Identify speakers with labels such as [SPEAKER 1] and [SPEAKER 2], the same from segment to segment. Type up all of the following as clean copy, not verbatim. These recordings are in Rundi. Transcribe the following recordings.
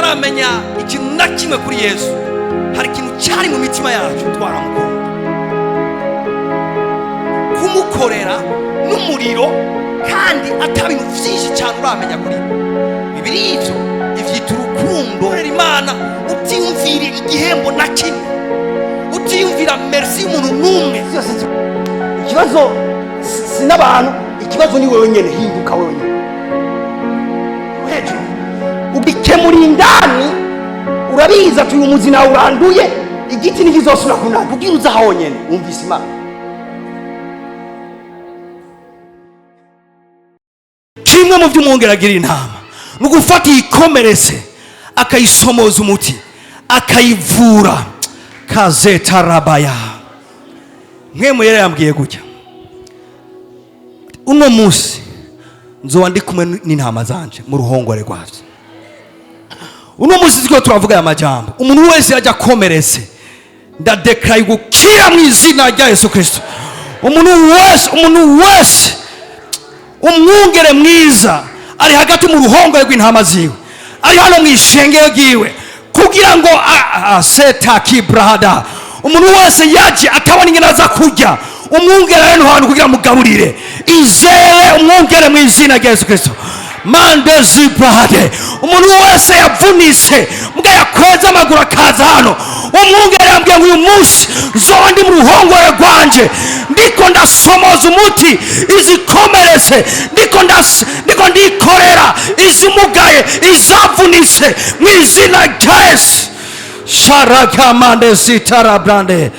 [SPEAKER 1] Tutaramenya ikintu na kimwe kuri Yesu, hari ikintu cyari mu mitima yacu, twaramukunda, kumukorera n'umuriro, kandi ata bintu byinshi cyane uramenya kuri we. Bibiri ivyo ivyita urukundo. Korera Imana utiyumvira igihembo na kimwe, utiyumvira merci y'umuntu n'umwe.
[SPEAKER 2] Byose ikibazo si n'abantu, ikibazo ni wewe nyene. Hinduka wewe nyene hejuru, ubikemura indani. Urabizi ati uyu muzi nawe uranduye, igiti ntikizosubira kunaka kugira uze aho nyene wumvise Imana.
[SPEAKER 1] Kimwe mu by'umwungere agira intama ni ugufata iyikomeretse, akayisomoza umuti, akayivura kazetarabaya. Mwe yari yambwiye gutya: "Uno munsi nzoba ndi kumwe n'intama zanje mu ruhongore rwazo." Uno munsi turiko turavuga aya majambo, umuntu wese yajya akomeretse, ndadekaraye gukira mu izina rya Yesu Kristo. Umuntu wese, umuntu wese, umwungere mwiza ari hagati mu ruhongore rw'intama ziwe, ari hano mu ishengero ryiwe, kugira ngo seta kibrahada. Umuntu wese yaje atabona ingene aza kurya, umwungere ari hano hantu kugira mugaburire. Izere umwungere mu izina rya Yesu Kristo. Mande zibrahade. Umuntu wese yavunitse mbwa yakweza amaguru akaza hano, umwungere yambwiye ngo uyu munsi nzoba ndi mu ruhongore rwanje, ndiko ndasomoza umuti izikomeretse, ndiko ndikorera izimugaye, izavunitse, mu izina rya Yesu. Sharakamande zitarabrande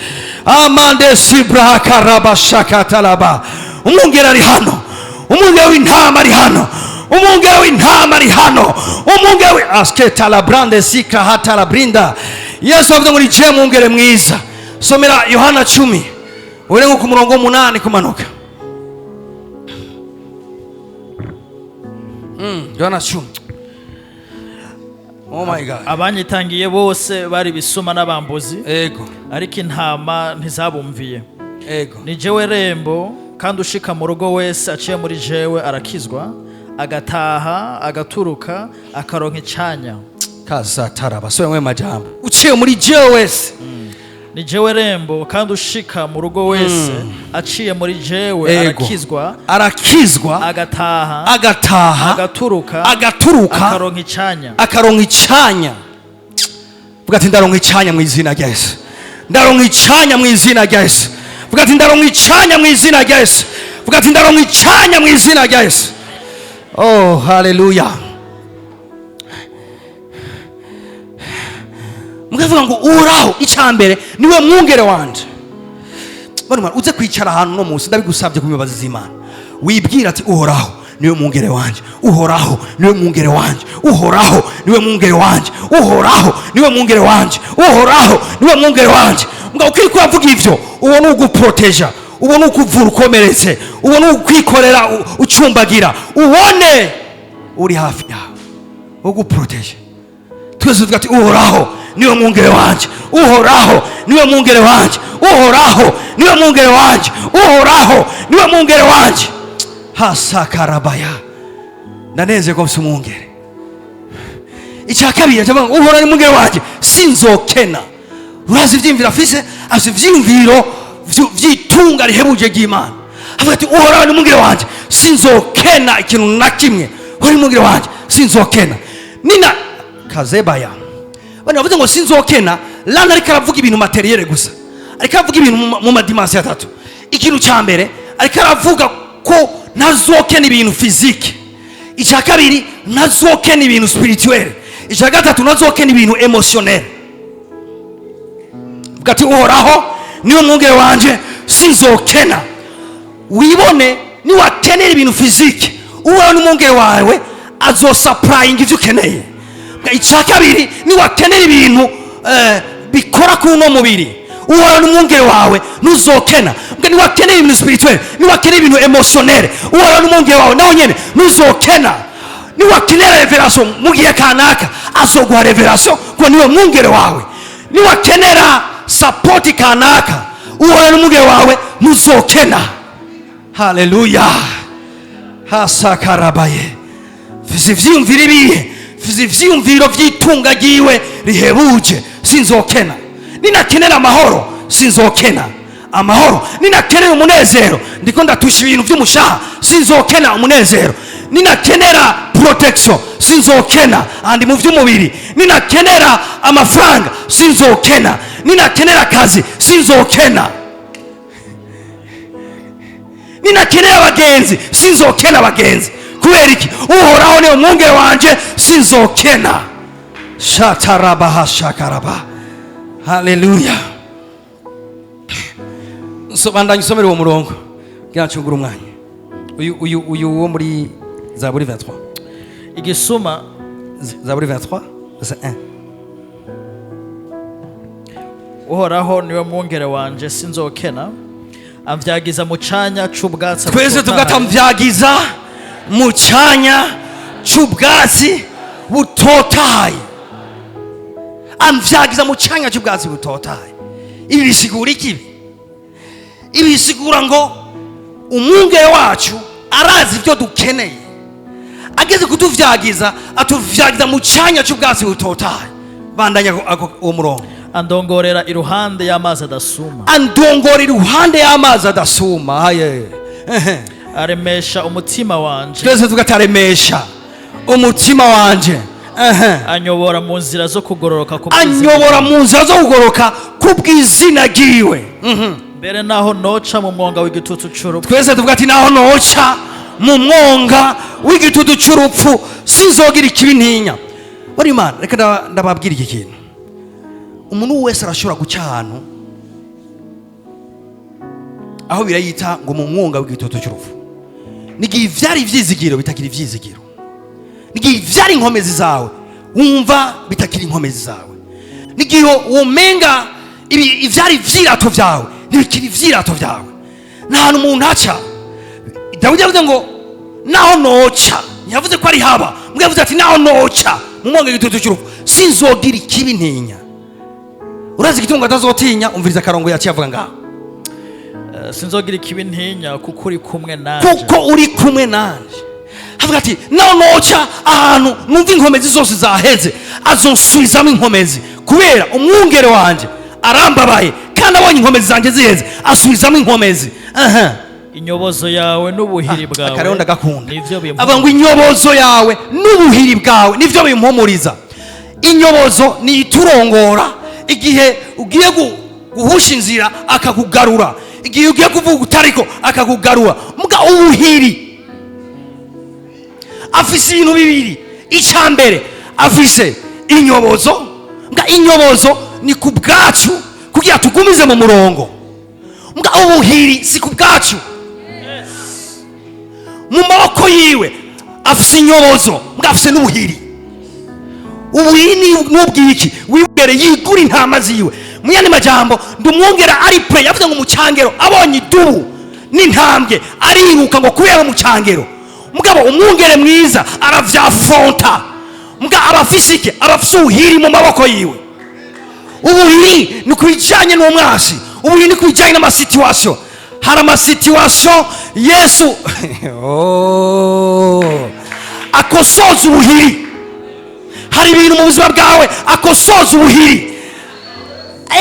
[SPEAKER 1] amande sibrahakarabashakatalaba. Umwungere ari hano, umwungere w'intama ari hano, umwungere w'intama ari hano, umwungere asketalabrande sikahatalabrinda. Yesu avuze ngo ni je mwungere mwiza. Somera Yohana 10, urenga ku murongo w'umunani kumanuka. Yohana 10. Oh my God.
[SPEAKER 3] Abanyitangiye bose bari ibisuma n'abambuzi, ariko intama ntizabumviye. Ni jewe rembo, kandi ushika mu rugo wese aciye muri jewe arakizwa, agataha, agaturuka, akaronka icanya.
[SPEAKER 1] Kazataraba sore majambo, uciye muri jewe wese.
[SPEAKER 3] Ni jewe rembo, kandi ushika mu rugo wese aciye muri jewe arakizwa,
[SPEAKER 1] arakizwa,
[SPEAKER 3] agataha,
[SPEAKER 1] agataha,
[SPEAKER 3] agaturuka,
[SPEAKER 1] agaturuka,
[SPEAKER 3] akaronka icanya.
[SPEAKER 1] Akaronka icanya. Vuga ati ndaronka icanya mu izina rya Yesu. Ndaronka icanya mu izina rya Yesu. Vuga ati ndaronka icanya mu izina rya Yesu. Vuga ati ndaronka icanya mu izina rya Yesu. Oh, haleluya. Mukavuga ngo Uhoraho icya mbere niwe mwungere wanje. Bano uze kwicara ahantu no munsi, ndabigusabye ku mbabazi z'Imana, wibwira ati Uhoraho niwe mwungere wanje, Uhoraho niwe mwungere wanje, Uhoraho niwe mwungere wanje, Uhoraho niwe mwungere wanje, Uhoraho niwe mwungere wanje. Mbwa ukiri kuravuga ivyo, uwo ni uguproteja, uwo ni ukuvura ukomeretse, uwo ni ukwikorera ucumbagira, ubone uri hafi yawe uguproteje. Twese tuvuga ati Uhoraho niwe mwungere wanje, Uhoraho niwe mwungere wanje, Uhoraho niwe mwungere wanje, Uhoraho niwe mwungere wanje. Hasakarabaya. Ndanezerwa mfise umwungere. Icya kabiri acavuga ngo Uhoraho ni mwungere wanje, sinzokena. Urazi ivyiyumviro afise? Afise ivyiyumviro vy'itunga rihebuje ry'Imana. Avuga ati Uhoraho ni mwungere wanje, sinzokena ikintu na kimwe. Uhoraho ni mwungere wanje, sinzokena. Nina kazebaya. Bano bavuze ngo sinzokena, lana ariko aravuga ibintu matériel gusa, ariko aravuga ibintu mu ma dimensions atatu. Ikintu cya mbere, ariko aravuga ko ntazokena ibintu physique. Icya kabiri, ntazokena ibintu spirituel. Icya gatatu, ntazokena ibintu émotionnel. Vuga ati Uhoraho niwe mwungere wanje, sinzokena. Wibone niwakenera ibintu physique, Uhoraho n'umwungere wawe, azosupplyinga ivyo ukeneye. Icya kabiri, niwakenera ibintu bikora kuri uno mubiri, Uhoraho n'umwungere wawe, ntuzokena. Mbwa niwakenera ibintu spirituel, niwakenera ibintu émotionnel, Uhoraho n'umwungere wawe, nawe nyene ntuzokena. Niwakenera révélation mu gihe kanaka, azoguha révélation kuko niwe mwungere wawe. Niwakenera support kanaka, Uhoraho n'umwungere wawe, ntuzokena. Haleluya. Hasakarabaye. Mfise ivyiyumviro ibihe? Mfise ivyiyumviro vy'itunga ryiwe rihebuje, sinzokena. Ninakenera amahoro, sinzokena amahoro. Ninakenera umunezero, ndiko ndatusha ibintu vy'umushaha, sinzokena umunezero. Ninakenera protection, sinzokena andi mu vy'umubiri. Ninakenera amafaranga, sinzokena. Ninakenera akazi, sinzokena. Ninakenera abagenzi, sinzokena abagenzi. Kubera iki? Uhoraho niwe mwungere wanje, sinzokena. Shatarabaha shakaraba. Haleluya. So bandanya usomere uwo murongo kugira ncungure umwanya. Uyu wo muri Zaburi 23.
[SPEAKER 3] Igisuma.
[SPEAKER 1] Zaburi 23 verset 1.
[SPEAKER 3] Uhoraho niwe mwungere wanje, sinzokena. Amvyagiza mu canya c'ubwatsi
[SPEAKER 1] Twese
[SPEAKER 3] butotahaye.
[SPEAKER 1] Tugatamvyagiza mu cyanya cy'ubwatsi butotahaye. Amvyagiza mu cyanya cy'ubwatsi butotahaye. Ibi bisigura iki? Ibi bisigura ngo umwungere wacu arazi ibyo dukeneye. Ageze kutuvyagiza, atuvyagiza mu cyanya cy'ubwatsi butotahaye. Bandanya uwo murongo.
[SPEAKER 3] Andongorera iruhande y'amazi adasuma.
[SPEAKER 1] Andongora iruhande y'amazi adasuma. Aye. Ehe.
[SPEAKER 3] Aremesha umutima wanje.
[SPEAKER 1] Twese tugataremesha umutima wanje. Ehe.
[SPEAKER 3] Anyobora mu nzira zo kugororoka ku bw'izina.
[SPEAKER 1] Anyobora mu nzira zo kugoroka kubw'izina ryiwe.
[SPEAKER 3] Mbere naho noca mu mwonga w'igitutu c'urupfu,
[SPEAKER 1] Twese tuvuga ati: "Naho noca mu mwonga w'igitutu c'urupfu, sinzogira ikibi ntinya." Bari Imana, reka ndababwira iki kintu. Umuntu wese arashobora guca ahantu aho birayita ngo mu mwonga w'igitutu c'urupfu, nigihe ivyari ivyizigiro bitakiri ivyizigiro, nigihe ivyari inkomezi zawe wumva bitakiri inkomezi zawe, nigihe womenga ivyari ivyirato vyawe ntibikiri ivyirato vyawe. Nta hantu umuntu aca. Dawidi yavuze ngo naho noca, ntiyavuze ko ari haba mbwa, yavuze ati: "Naho noca mu mwonga w'igitutu c'urupfu, sinzogira ikibi ntinya." Urazi igitungo atazotinya? Umviriza akarongo yaciye avuga ngaho.
[SPEAKER 3] Sinzogira ikibi ntinya kuko uri kumwe nanje.
[SPEAKER 1] Kuko uri kumwe nanje. Havuga ati: "Naho noca ahantu numva inkomezi zose zaheze, azonsubizamo inkomezi, kubera umwungere wanje arambabaye, kandi abonye inkomezi zanjye ziheze asubizamo inkomezi." Aha.
[SPEAKER 3] Inyobozo yawe n'ubuhiri bwawe
[SPEAKER 1] Akarero ndagakunda.
[SPEAKER 3] nivyo
[SPEAKER 1] Avuga ngo inyobozo yawe n'ubuhiri bwawe nivyo bimpumuriza. Inyobozo ni iturongora igihe ugiye guhusha inzira, akakugarura igihe ugiye kuvuga utariko, akakugarura. Muga ubuhiri, afise ibintu bibiri. Icya mbere, afise inyobozo. Mbwa inyobozo ni ku bwacu kugira tugumize mu murongo. Mbwa ubuhiri si ku bwacu. Mu maboko yiwe afise inyobozo, mbwa afise n'ubuhiri. Ubuhiri n'ubwiki? Wibwere yigura intama ziwe. Mu yandi majambo, ndumwongera ari pre yavuze ngo umucangero abonye idubu n'intambwe ariruka, ngo kubera umucangero. Mugabo umwungere mwiza aravyafronta. Mbwa aba afise iki? Aba afise ubuhiri mu maboko yiwe. Ubuhiri ni ku bijyanye n'umwasi, ubuhiri ni ku bijyanye n'ama situation. Hari ama situation Yesu, oh, akosoza ubuhiri. Hari ibintu mu buzima bwawe akosoza ubuhiri.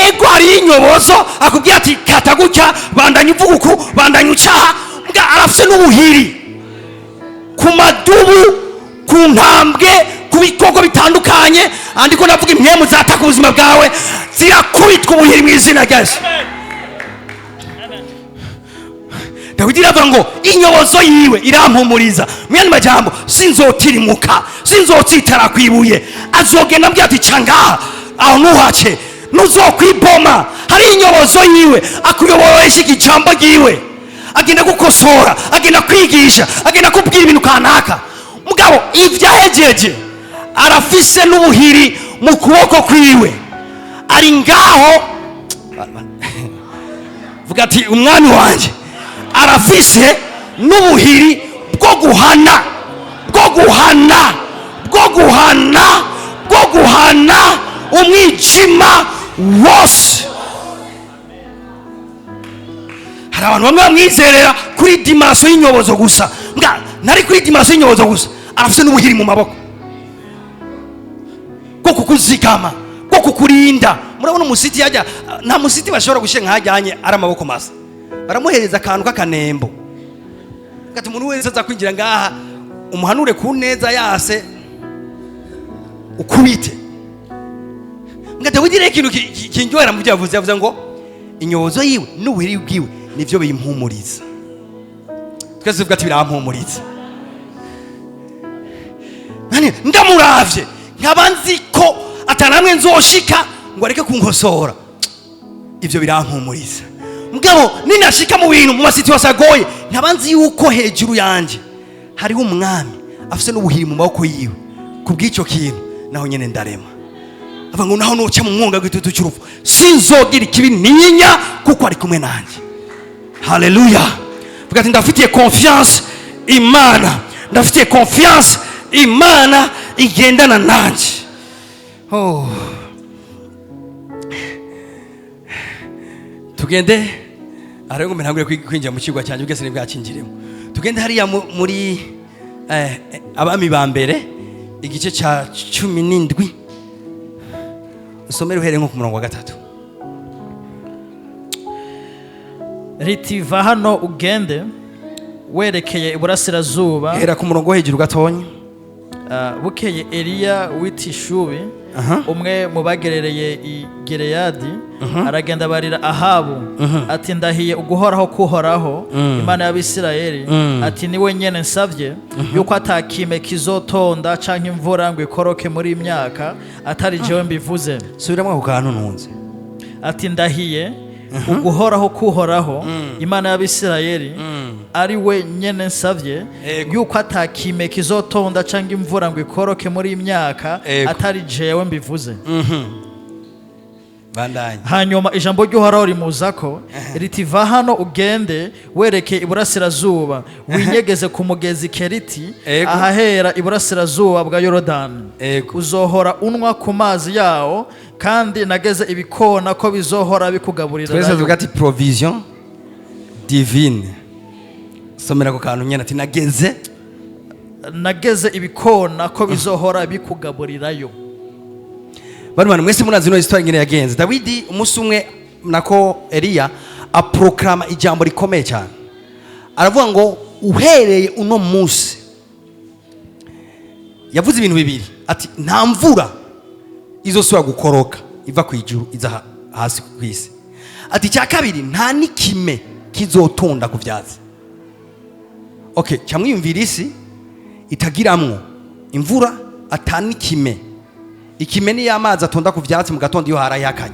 [SPEAKER 1] Ego, hari inyobozo, akubwira ati: "Kata gutya, bandanya uvuga uku, bandanya ucaha." Mbwa arafise n'ubuhiri ku madubu, ku ntambwe, ku bikoko bitandukanye. Andiko ndavuga impwemu zataka ubuzima bwawe, zirakubitwa ubuhiri mu izina rya Yesu. Dawidi iravuga ngo inyobozo yiwe irampumuriza. Mu yandi majambo, sinzotirimuka, sinzotsitara kwibuye. Azogenda ambwira ati: "Ca ngaha, aho ntuhace, ntuzokwiboma." Hari inyobozo yiwe, akuyoboresha ijambo ryiwe, agenda gukosora, agenda kwigisha, agenda kubwira ibintu kanaka. Mugabo ibyo ahejeje, arafise n'ubuhiri mu kuboko kwiwe, ari ngaho. Vuga ati: "Umwami wanjye arafise n'ubuhiri bwo guhana, bwo guhana, bwo guhana, bwo guhana umwijima wose." Hari abantu bamwe bamwizerera kuri dimension y'inyobozo gusa. Mbwa ntari kuri dimension y'inyobozo gusa, arafise n'ubuhiri mu maboko. Bwo kukuzigama, bwo kukurinda. Murabona umusiti yajya, nta musiti bashobora gushyira nk'ahajyanye ari amaboko masa, baramuhereza akantu k'akanembo gati umuntu wese aza kwinjira ngaha umuhanure ku neza yase ukubite. Nga Dawidi rero ikintu kindyohera mu byo yavuze, yavuze ngo inyobozo yiwe n'ubuhiri bwiwe nivyo bimpumuriza. Twese tuvuga ati birampumuriza. Nani ndamuravye nkaba nzi ko atanamwe nzoshika ngo areke kunkosora, ivyo birampumuriza. Mugabo ninashika mu bintu, mu ma situations agoye, nkaba nzi yuko hejuru yanje hariho umwami afise n'ubuhiri mu maboko yiwe, kubw'icyo kintu naho nyene ndarema. Avuga ngo naho noca mu mwonga w'igitutu cy'urupfu sinzogira ikibi ntinya, kuko ari kumwe nanjye. Haleluya! Vuga ati ndafitiye confiance Imana, ndafitiye confiance Imana igendana nanjye. Oh. Tugende ariko ntangure kwinjira mu kigwa cyanjye ubwese ntibwakinjiremo. Tugende hariya muri Abami ba mbere igice cya 17, usomere uhereye nko ku murongo wa 3.
[SPEAKER 3] Riti va hano ugende werekeye iburasirazuba.
[SPEAKER 1] Hera ku murongo wo hejuru gatonya.
[SPEAKER 3] Bukeye Eliya w'itishubi, umwe mu bagerereye i Gileyadi, aragenda abarira Ahabu ati ndahiye uguhoraho kuhoraho Imana y'Abisirayeli, ati niwe nyene nsavye yuko atakime kizotonda canke imvura ngo ikoroke muri imyaka atari jewe mbivuze.
[SPEAKER 1] Subiramo ako kantu ntunze.
[SPEAKER 3] Ati ndahiye uguhoraho kuhoraho Imana y'Abisirayeli, ari we nyene nsavye yuko atakime kizotonda canke imvura ngo ikoroke muri imyaka atari jewe mbivuze.
[SPEAKER 1] Bandanye.
[SPEAKER 3] Hanyuma ijambo ry'Uhoraho rimuzako riti va hano ugende werekeye iburasirazuba, winyegeze ku mugezi Keriti, ahahera iburasirazuba bwa Yorodani. Uzohora unwa ku mazi yawo, kandi nageze ibikona ko bizohora bikugaburira
[SPEAKER 1] Twese
[SPEAKER 3] nayo.
[SPEAKER 1] tuvuga ati provision divine. Somera ako kantu nyene ati nageze
[SPEAKER 3] Nageze ibikona ko bizohora bikugaburirayo.
[SPEAKER 1] Bano bantu mwese munazi ino histoire ingene yagenze. Dawidi umunsi umwe, nako Eliya aproclama ijambo rikomeye cyane, aravuga ngo uhereye uno munsi, yavuze ibintu bibiri, ati nta mvura izosubira gukoroka iva ku ijuru iza hasi ku isi, ati icya kabiri nta n'ikime kizotonda ku byatsi. Okay, cyamwiyumvira isi itagiramwo imvura, ata n'ikime. Ikime ni amazi atonda ku byatsi mu gatondo iyo harayakanye.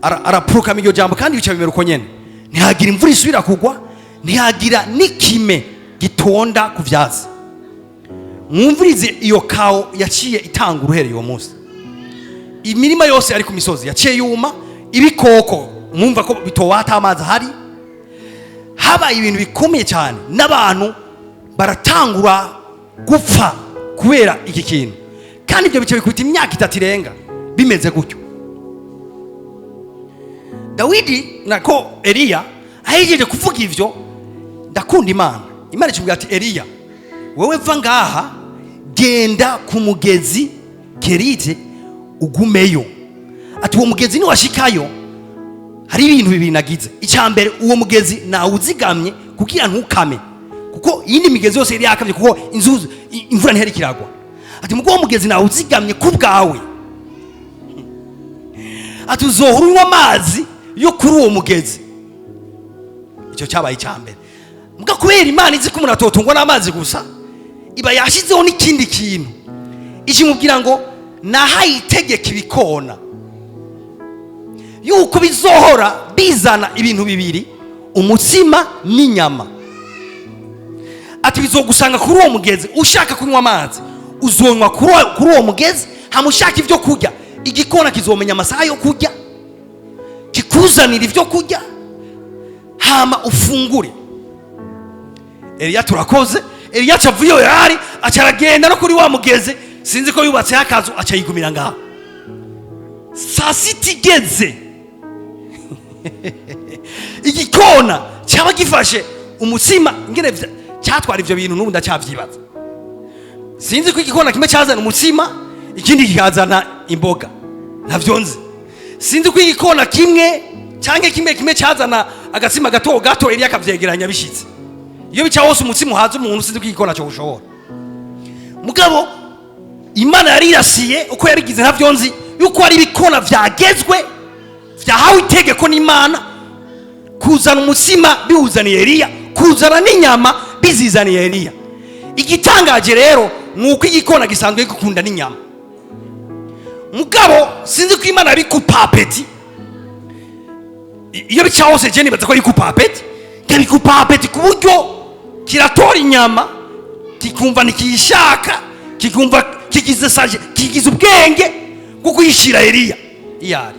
[SPEAKER 1] Araproclama iryo jambo kandi bica bimera uko nyene, ntihagira imvura isubira kugwa, ntihagira n'ikime gitonda ku vyatsi. Mwumvirize iyo kao yaciye itanga uruhereye uwo munsi, imirima yose ari ku misozi yaciye yuma, ibikoko mwumva ko bitowata amazi ahari. Habaye ibintu bikomeye cyane n'abantu baratangura gupfa kubera iki kintu, kandi ibyo bice bikubita imyaka 3 irenga bimeze gutyo. Dawidi, nako Eliya ahejeje kuvuga ivyo, ndakunda Imana, Imana ikimubwira ati Eliya wewe va ngaha genda ku mugezi Kerite ugumeyo. Ati uwo mugezi niwashikayo hari ibintu bibiri nagize. Icya mbere, uwo mugezi nawuzigamye kugira ntukame, kuko iyindi migezi yose yari yakamye kuko inzuzi imvura ntihari kiragwa. Ati mugo uwo mugezi nawuzigamye ku bwawe, ati uzohora unywa amazi yo kuri uwo mugezi. Icyo cyabaye icya mbere. Muga kubera Imana izi ko umuntu atotungwa n'amazi gusa, iba yashyizeho n'ikindi kintu ikimubwira ngo nahaye itegeka ibikona yuko bizohora bizana ibintu bibiri, umutsima n'inyama. Ati bizogusanga kuri uwo mugezi, ushaka kunywa amazi uzonywa kuri uwo mugezi, hama ushaka ibyo kurya igikona kizomenya amasaha yo kurya kikuzanira ibyo kurya, hama ufungure. Eliya turakoze. Eliya acavuye yari acaragenda no kuri wa mugezi, sinzi ko yubatse akazu, aca yigumira ngaho. Saa sita igeze igikona cyaba gifashe umutsima, ingene cyatwara ivyo bintu n'ubu ndacyavyibaza. Sinzi ko igikona kimwe cyazana umutsima Ikindi kikazana imboga. Ntavyo nzi, sinzi ko igikona kimwe cyangwa kimwe kimwe cyazana agatsima gato gato, Eliya akavyegeranya bishitse. Iyo bica hose umutsima uhaza umuntu, sinzi ko igikona cyo ushobora. Mugabo Imana yari irasiye, uko yabigize ntavyo nzi, yuko hari ibikona vyagezwe, vyahawe itegeko n'Imana kuzana umutsima biwuzaniye Eliya, kuzana n'inyama bizizaniye Eliya. Igitangaje rero ni uko igikona gisanzwe gikunda n'inyama. Mugabo sinzi ko Imana yabikupa appétit. Iyo bica hose, je nibaza ko yikupa appétit, ikabikupa appétit ku buryo kiratora inyama kikumva ntikiyishaka, kikumva kigize sage, kigize ubwenge bwo kuyishira Eliya iyo ari.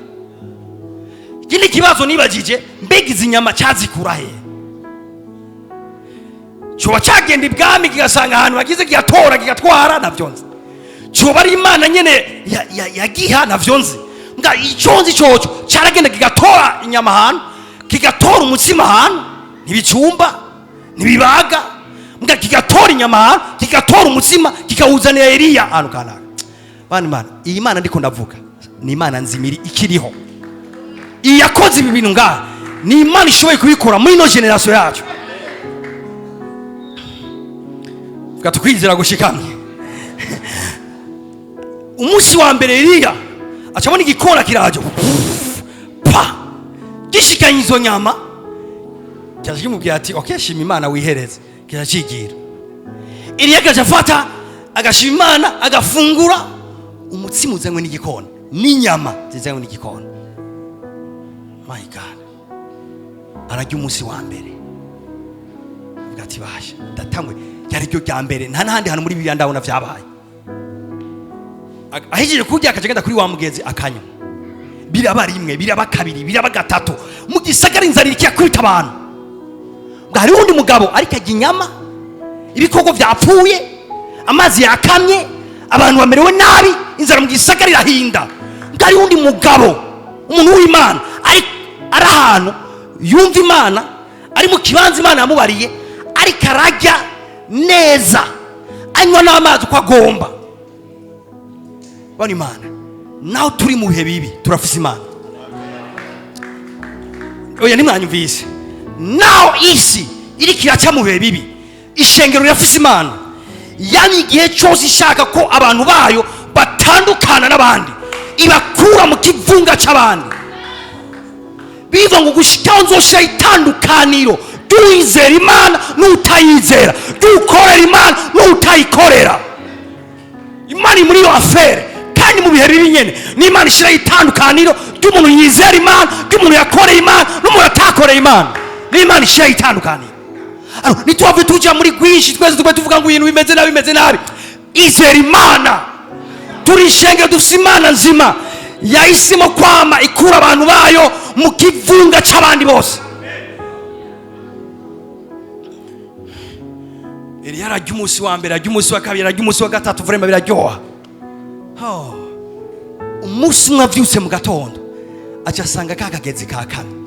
[SPEAKER 1] Ikindi kibazo nibagije: mbega izi nyama cyazikura he? Coba cyagenda ibwami kigasanga ahantu hagize, kigatora, kigatwara? Navyo nzi. Coba ari Imana nyene yagiha? Navyo nzi. Mbwa icyo nzi coco, caragenda kigatora inyama ahantu, kigatora umutsima ahantu. Ntibicumba, ntibibaga, mbwa kigatora inyama ahantu, kigatora umutsima, kikawuzanira Eliya ahantu kanaka. Bana, Imana, iyi Mana ndiko ndavuga ni Imana nzimiri ikiriho. Iyi yakoze ibi bintu ngaha ni Imana ishoboye kubikora muri ino génération yacu. Vuga tukwizera gushikamye. Umunsi wa mbere Eliya acabona igikona kiraje, pa, gishikanye izo nyama. Cyaje kimubwira ati: "Okay, shima Imana wihereze." Kiracigira. Eliya agaca afata, agashima Imana, agafungura umutsima uzanywe n'igikona n'inyama zizanywe n'igikona. My God! Ararya umunsi wa mbere, avuga ati: "Basha, ndatangwe." Ryari ryo rya mbere, nta n'ahandi hantu muri Bibiliya ndabona vyabaye. Ahejeje kurya, akaca agenda kuri wa mugezi akanywa. Biraba rimwe, biraba kabiri, biraba gatatu. Mu gisagara inzara iriko irakubita abantu. Ngo hariho undi mugabo ariko arya inyama, ibikoko vyapfuye, amazi yakamye, abantu bamerewe nabi, inzara mu gisagara irahinda. Ngo hariho undi mugabo, umuntu w'Imana, ari ahantu yumva Imana, ari mu kibanza Imana yamubariye, ariko ararya neza, anywa n'amazi uko agomba. Bano, Imana, naho turi mu bihe bibi, turafise Imana. Oya, ntimwanyumvise. Naho isi iriko iraca mu bihe bibi, ishengero rirafise Imana. Yamye igihe cyose ishaka ko abantu bayo batandukana n'abandi, ibakura mu kivunga cy'abandi. Biva ngo gushikaho nzoshira itandukaniro ry'uwizera Imana n'utayizera, ry'ukorera Imana n'utayikorera. Imana iri muri iyo affaire. Kandi mu bihe bibi nyene ni Imana ishyiraho itandukaniro ry'umuntu yizera Imana, ry'umuntu yakoreye Imana n'umuntu atakoreye Imana. Ni Imana ishyiraho itandukaniro. Ano, ntituhave tuja muri rwinshi twese tube tuvuga ngo ibintu bimeze nabi, bimeze nabi. Izera Imana. Turi ishengero, dufise Imana nzima yahisemo kwama ikura abantu bayo mu kivunga c'abandi bose. Eliya ararya umunsi wa mbere, ararya umunsi wa kabiri, ararya umunsi wa gatatu. Vraiment biraryoha. Oh. Umunsi umwe avyutse mu gatondo, aca asanga ka kagezi kakamye.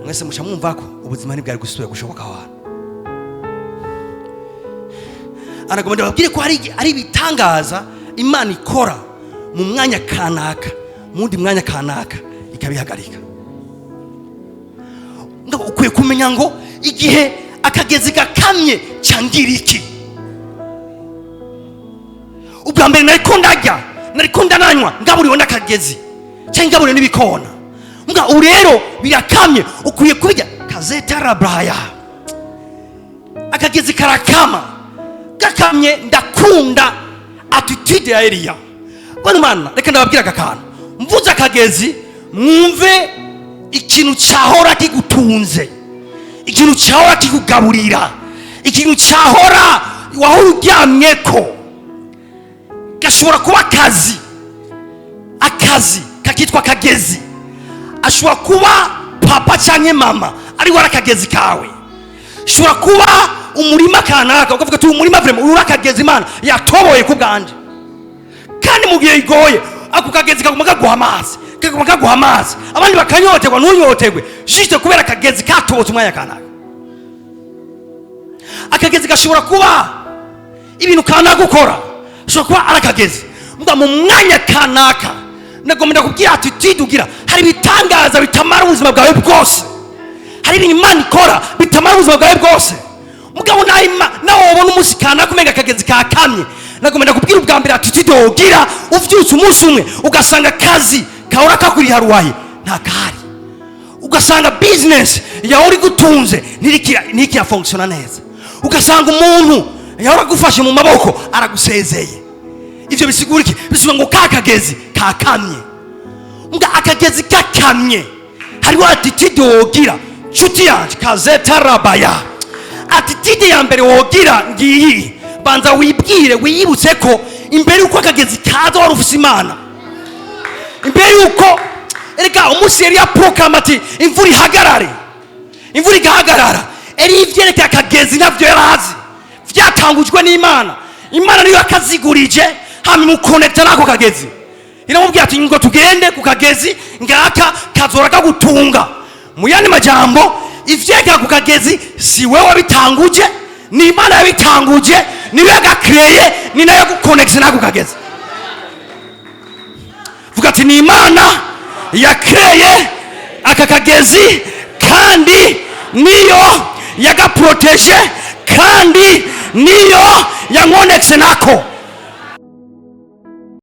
[SPEAKER 1] Mwese muca mwumva ko ubuzima ntibwari gusubira gushoboka aho hantu. Anagomba ndababwire ko hari ibitangaza Imana ikora mu mwanya kanaka, mu wundi mwanya kanaka ikabihagarika. Ngo ukwiye kumenya ngo igihe akagezi gakamye cangira iki? Ubwa mbere nariko ndarya, nariko ndananywa, ngaburiwe n'akagezi cyangwa ngaburiwe n'ibikona. Mbwa ubu rero birakamye, ukwiye kubirya kazeta rabraya. Akagezi karakama. Gakamye, ndakunda attitude ya Eliya. Bano mana, reka ndababwira aka kantu. Mvuze akagezi, mwumve ikintu cyahora kigutunze, ikintu cyahora kikugaburira, ikintu cyahora wahora uryamye ko. Gashobora kuba akazi, akazi kakitwa akagezi. Ashobora kuba papa cyangwa mama ari we ari akagezi kawe. Ashobora kuba umurima kanaka, ukavuga ati: "Umurima vraiment uri akagezi Imana yatoboye ku bwanje." Kandi mu gihe bigoye, ako kagezi kaguma kaguha amazi, kaguma kaguha amazi, abandi bakanyoterwa, ntunyoterwe, juste kubera akagezi katobotse umwanya kanaka. Akagezi gashobora kuba ibintu kanaka ukora. Ushobora kuba ari akagezi mbwa mu mwanya kanaka. Nagomba ndakubwira attitude ugira. Hari ibitangaza bitamara ubuzima bwawe bwose, hari ibintu Imana ikora bitamara ubuzima bwawe bwose. Mugabo nawe wabona umunsi kanaka umenga akagezi kakamye, nagomba ndakubwira ubwa mbere attitude wogira: uvyutse umunsi umwe ugasanga akazi kahora kakuriha ruwaye nta kahari, ugasanga business yawe uri gutunze ntirikira fonctionna neza, ugasanga umuntu yahora agufashe mu maboko aragusezeye, ivyo bisigura iki? Bisigura ngo ka kagezi kakamye. Mbwa akagezi kakamye, hariho attitude wogira, nshuti yanje kazetarabaya. Attitude ya mbere wogira ngiyi: banza wibwire, wiyibutse ko imbere yuko akagezi kaza wari ufise Imana. Imbere yuko, erega umunsi yari yaproclama ati "Imvura ihagarare", imvura igahagarara, eri ivyerekeye akagezi navyo yarazi, vyatangujwe n'Imana. Imana niyo yakazigurije, hama imuconnecta n'ako kagezi, iramubwira ati "Ngo tugende ku kagezi ngaka kazora kagutunga". Mu yandi majambo, ivyerekeye ku kagezi si wewe wabitanguje, ni Imana yabitanguje, niyo yagakreye, ni nayo yaguconnecte n'ako kagezi. Vuga ati "Ni Imana yakreye aka kagezi, kandi niyo yagaproteje, kandi niyo yanconnectise nako."